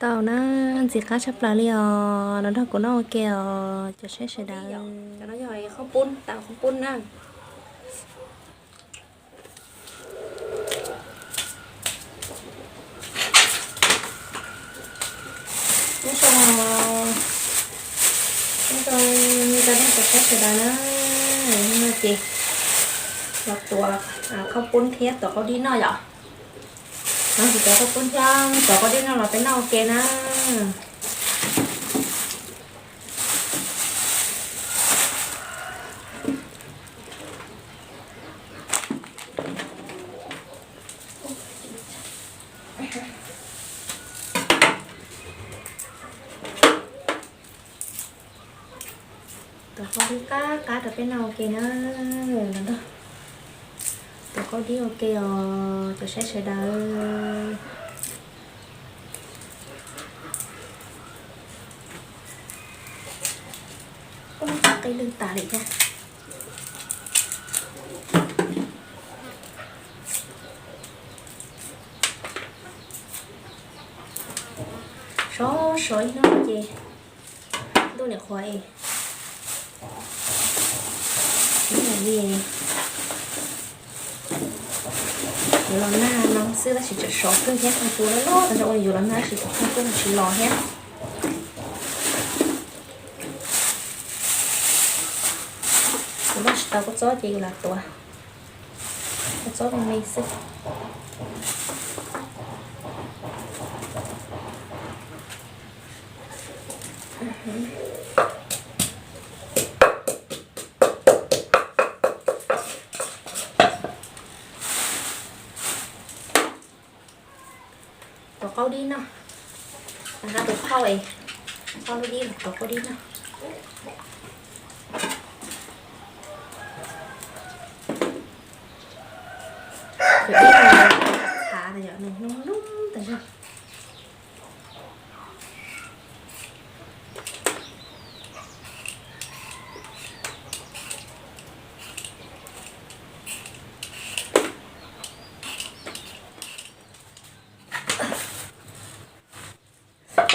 Tau na, ntxim qab tshaj plaws li os, los nrog kuv noj ua ke os cov saib sawv daws. Cov no yog qhaub poob, tau qhaub poob na. Ub, ub, cov saib sawv daws na, no ces los tuav qhaub poob thiab tuav qaub dib noj yom. No ces tuav qhaub poob thiab tuav qaub dib noj los peb noj ua ke na. Tuav qaub dib qab qab rau peb noj ua ke na. Los nrog tuav qaub dib ua ke os cov saib sawv daws. Ub, qe lwj tas li thiab. Sov sov ib hnub ces ntuj niam qhuav es ib yam li yuav los nag no xwb tab sis tseem sov kawg thiab, tus loj loj tas zog ua yuav los nag tab sis tseem kawg tsis los thiab. Kuv noj tsis tau kua txob ces yus lam tuav kua txob me me xwb. Tuav qaub dib noj, nqa tus phauj es phauj lub dib los tuav qaub dib noj. Cov dib no txhav tas yom, nws noob noob tas zog.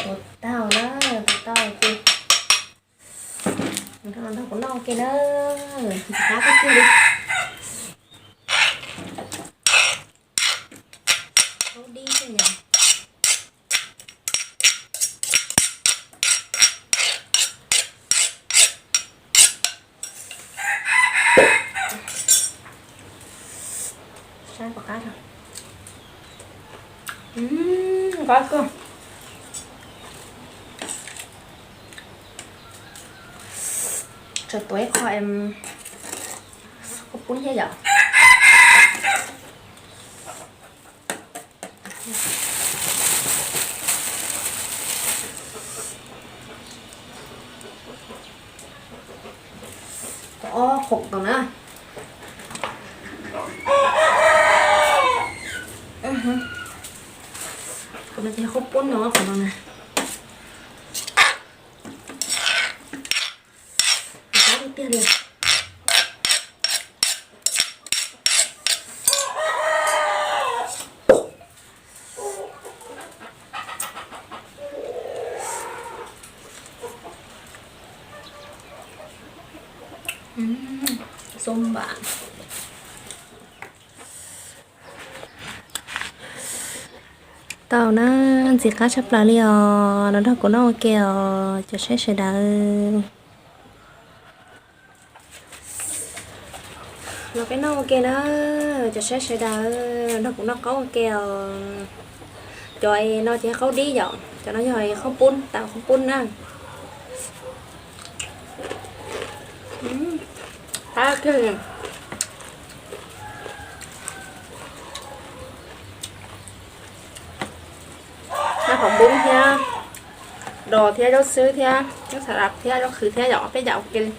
Ua tau na, ua tau ces nrog kuv noj ua ke na, ntxim qab tiag tiag li. Qaub dib xwb yom. Sab tom qab rau. Nqa kawg. Tseem tuav ib qho em, qhaub poob thiab yom. Qhov ob khoom tom na. Qhov no ces qhaub poob no, qhov no na. Qab tiag tiag li. Xub npam. Tau na, ntxim qab tshaj plaws li os, los nrog kuv noj ua ke os cov saib sawv daws. Los peb noj ua ke na, cov saib sawv daws, los nrog kuv noj qaub ua ke os. Cov no ces qaub dib yom, cov no yog qhaub poob, tau qhaub poob na. Qab kiag li. Noj qhaub poob thiab, dos thiab, zaub xwb thiab, zaub xas las thiab, zaub qhwv thiab yom, peb yam ua ke li.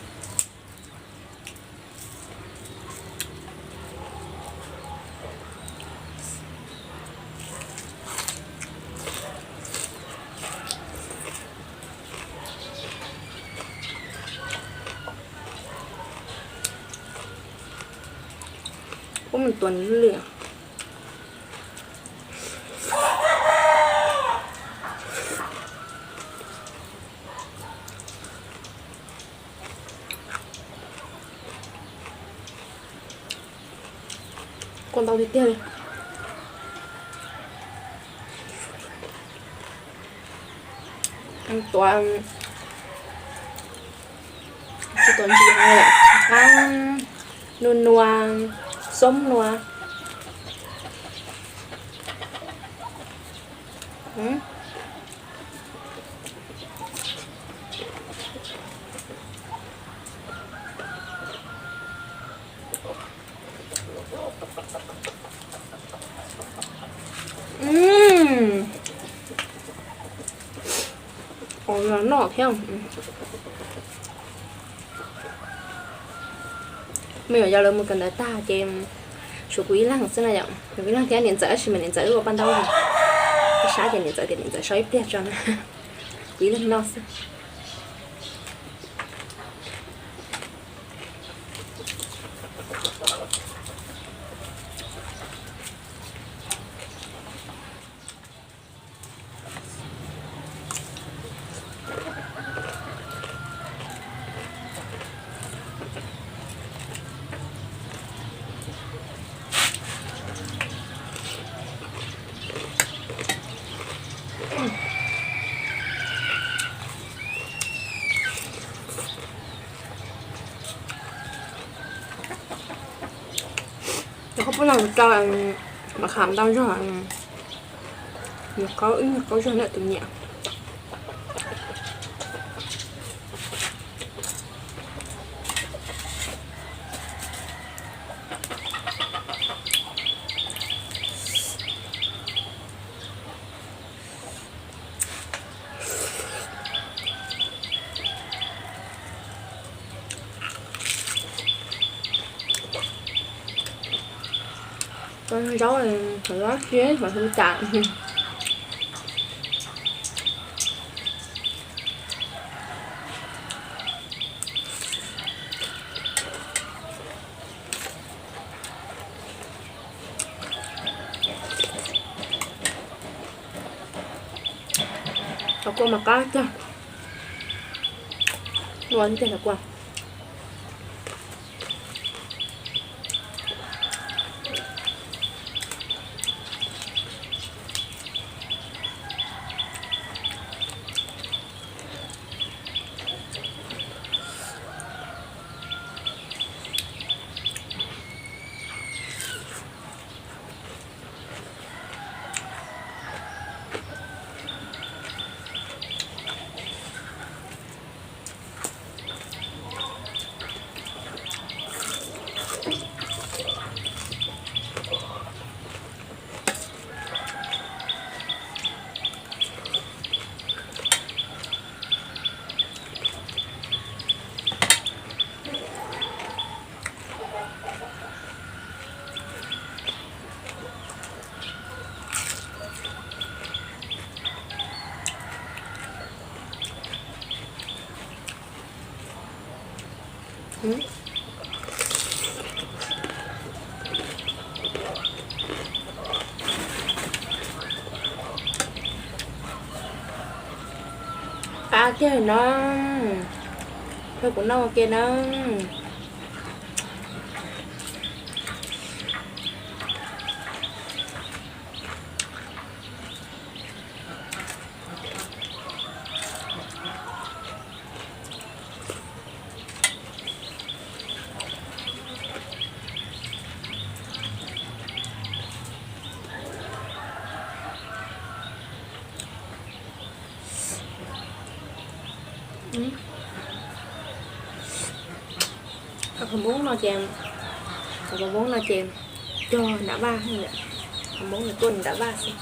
Ub, me tuas lwj. Kua ntau tiag tiag li. Tuav tsis tuav ntsim heev li, qab nua nua, xoob nua. Ua los noj thiab. Me nyuam yaus lawv mus kawm ntawv tag ces tshuav kuv ib leeg xwb na yom. Kuv ib leeg thiab niam ntxawm, tab sis mas niam ntxawm wb ua paj ntaub, ib sab ces niam ntxawm tias niam ntxawm sau ib pliag tso na, kuv ib leeg noj xwb. Cov khaub poob no rau, mas kham ntau zog, nws qaub, ib nyuag qaub zog na tus nyiam. Zaub, zaub siab mas hu tas. Cov kua mas qab tiag, nua tiag cov kua. Qab kiag no, khaws kuv noj ua ke na. Qhov Hmoob no ces, qhov Hmoob no ces cog nram vaj, qhov Hmoob nws tuaj nram vaj xwb.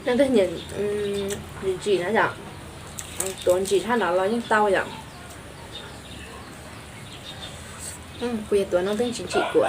Leej twg nyiam ntsim ntsim na yom, tuav ntsim sab no los yeej tau yom. Kuv yuav tuav no twb ntsim ntsim kuv.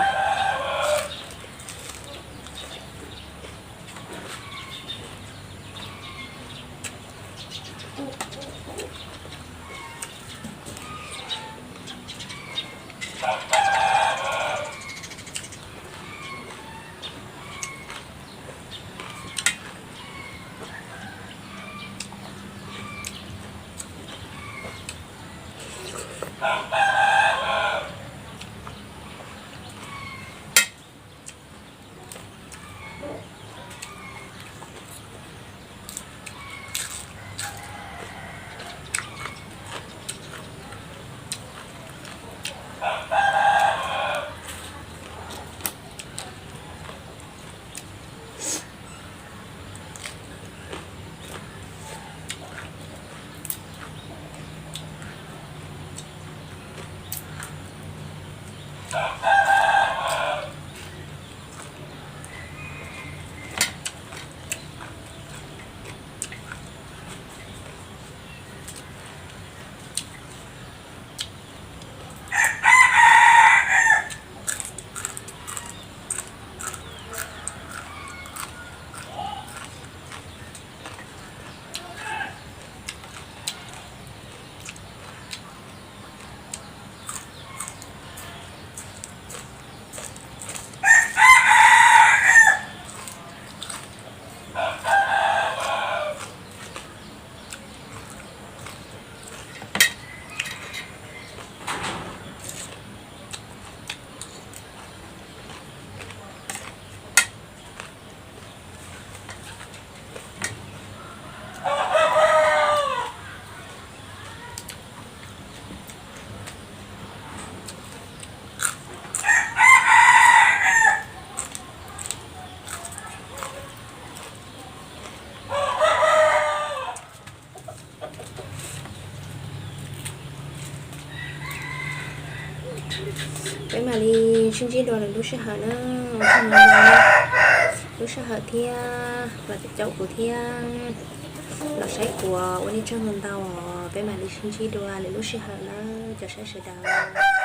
Peb mam li sib ntsib dua lwm lub sij hawm na. Lub sij hawm thiab los caum kuv thiab los saib kuv ua nej tsaug ntau ntau os. Peb mam li sib ntsib dua lwm lub sij hawm na, cov saib sawv daws.